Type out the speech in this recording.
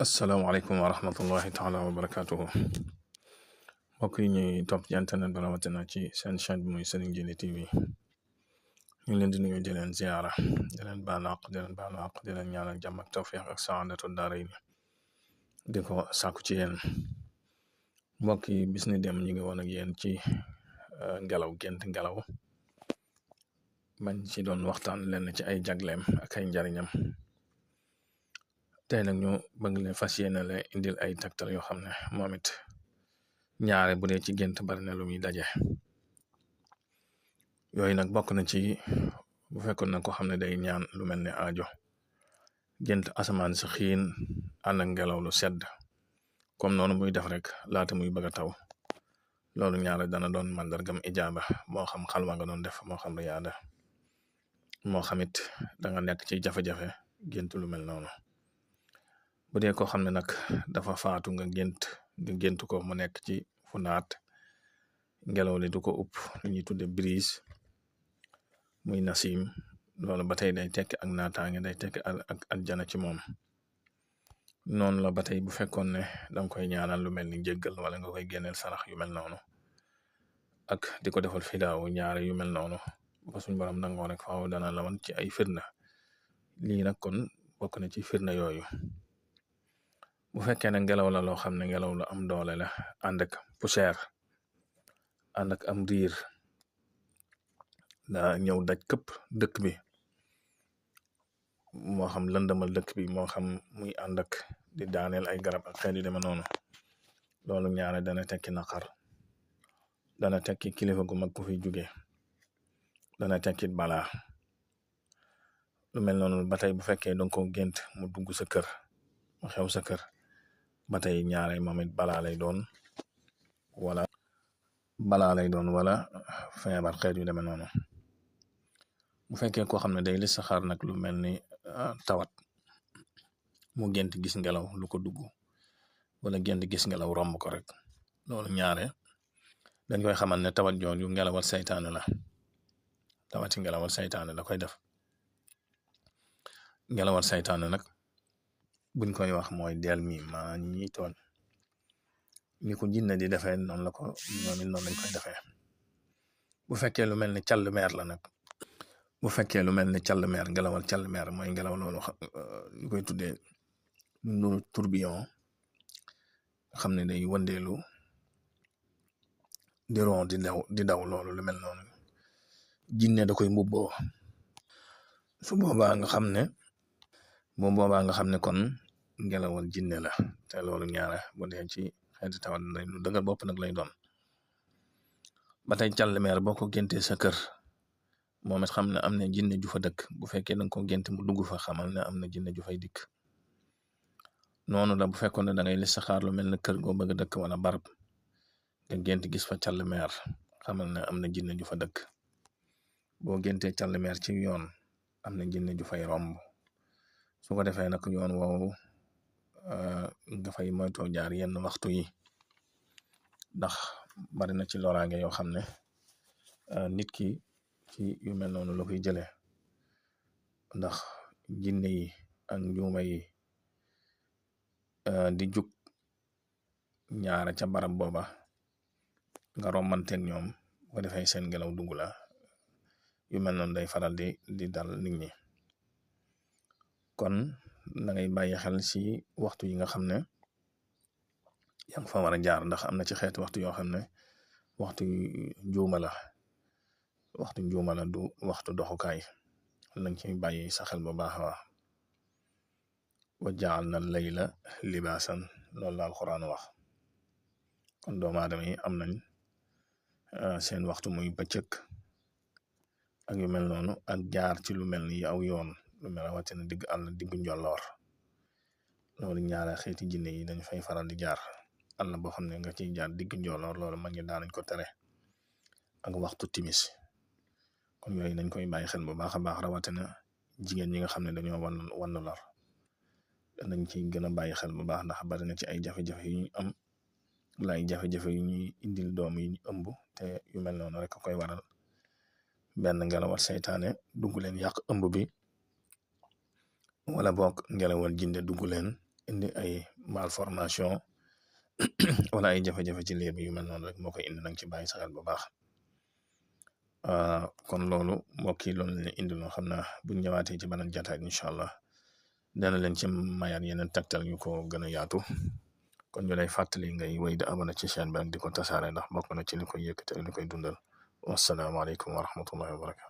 asalaamaaleykum wa rahmatullahi taala wa barakaatuhu mbokk yi ñuy topp ci internet bi rawatina ci seen chaîne bi muy Serigne Djily TV ñu leen di nuyu di leen ziara di leen baalaq di leen baalaq di leen ñaanal jàmm ak tawfiq ak saadatu daarayni di ko sàkku ci yéen mbokk yi bis ni dem ñu ngi woon ak yéen ci gént ngelaw bañ ci doon waxtaan leen ci ay jagleem ak ay njariñam tey nag ñu bëgg leen fas yéene la indil ay tegtal yoo xam ne moom it ñaare bu dee ci gént bari na lu muy daje yooyu nag bokk na ci bu fekkoon na ko xam ne day ñaan lu mel ne aajo gént asamaan si xiin ànd ak ngelaw lu sedd comme noonu muy def rek laata muy bëgg a taw loolu ñaare dana doon màndargam ijaaba moo xam xalwa nga doon def moo xam riyaada moo xamit danga nekk ci jafe-jafe gént lu mel noonu bu dee koo xam ne nag dafa faatu nga gént ko mu nekk ci fu naat ngelaw li du ko upp lu ñuy tudde brise muy nasim loolu ba tey day tekki ak naataange day tekki ak aljana ci moom noonu la ba tey bu fekkoon ne danga koy ñaanal lu mel ni njéggal wala nga koy génneel sarax yu mel noonu ak di ko defal fidaawu ñaare yu mel noonu ba suñ borom nangoo rek faaw dana la wan ci ay firnda lii nag kon bokk na ci firnda yooyu bu fekkee ne ngelaw la loo xam ne ngelaw la am doole la ànd ak poussière ànd ak am riir daa ñëw daj këpp dëkk bi moo xam lëndamal dëkk bi moo xam muy ànd ak di daaneel ay garab ak xeet yu deme noonu loolu ñaare dana tekki naqar dana tekki kilifa gu mag ku fi jóge dana tekki balaa lu mel noonu ba tey bu fekkee danga ko gént mu dugg sa kër mu xew sa kër ba tey ñaare moom it balaa lay doon wala feebar xeet yu demee noonu bu fekkee koo xam ne day listixaar nag lu mel ni tawat mu gént gis ngelaw lu ko dugg wala gént gis ngelaw romb ko rek loolu ñaare dañ koy xamal ne tawat jooju ngelawal saytaane la tawati ngelawal saytaane da koy def ngelawal saytaane nag buñ koy wax mooy del mi maa ñi tooñ ni ko jinne di defee noonu la ko ñoom it noonu lañ koy defee bu fekkee lu mel ni call meer la nag bu fekkee lu mel ni call meer ngelawal call meer mooy ngelaw loolu ñu koy tuddee nuru tourbillon xam ne day wëndeelu di ron di daw loolu lu mel noonu jinne da koy mbubboo su boobaa nga xam ne kon ngelawal jinne la te loolu ñaare bu dee ci xeeti tawat lu dëgër bopp nag lay doon ba tey càll meer boo ko géntee sa kër moom it xam ne am na jinne ju fa dëkk bu fekkee danga ko gént mu dugg fa xamal ne am na jinne ju fay dikk noonu la bu fekkoon ne da ngay listixaar lu mel ne kër goo bëgg a dëkk wala barab nga gént gis fa càll meer xamal ne am na jinne ju fa dëkk boo géntee càll meer ci yoon am na jinne ju fay romb su ko defee nag yoon woowu nga fay moytoo jaar yenn waxtu yi ndax bari na ci loraange yoo xam ne nit ki ci yu mel noonu la koy jëlee ndax jinne yi ak njuuma yi di jug ñaara ca barab booba nga romanteeg ñoom bu ko defee seen ngelaw dugg la yu mel noonu day faral di dal nit ñi kon na ngay bàyyi xel ci waxtu yi nga xam ne yaa ngi fa war a jaar ndax am na ci xeeti waxtu yoo xam ne waxtu njuuma la du waxtu doxukaay nañ ci bàyyi sa xel bu baax wa ja'alna layla libaasan loolu la alxuraan wax kon doomu aadama yi am nañ seen waxtu muy bëccëg ak yu mel noonu ak jaar ci lu mel ni aw yoon lu mel rawatina digg àll diggu njolloor loolu ñaare xeeti jinne yi dañ fay faral di jaar àll boo xam ne nga ciy jaar digg njolloor loolu mag ñi daanañ ko tere ak waxtu timis kon yooyu dañ koy bàyyi xel bu baax a baax rawatina jigéen ñi nga xam ne dañoo wan lor nañ ci gën a bàyyi xel bu baax ndax bari na ci ay jafe-jafe yu ñu am wala ay jafe-jafe yu ñuy indil doom yi ñu ëmb te yu mel noonu rek koy waral benn ngelawal saytaane dugg leen yàq ëmb bi wala boog ngelawal jinde dugg leen indi ay malformation wala ay jafe-jafe ci liir bi yu mel noonu rek moo koy indi nag ci bàyyi sa xel bu baax. kon loolu mbokk yi loolu la indi loo xam naa buñ ñëwaatee ci beneen jataay incha allah dana leen ci mayaat yeneen tegtal yu ko gën a yaatu. kon ñu lay fàttali ngay wéy di abonné ci chaîne bi ak di ko tasaare ndax bokk na ci li koy yëkkate li koy dundal. wasalaamaaleykum wa rahmatullahi wa barakatu.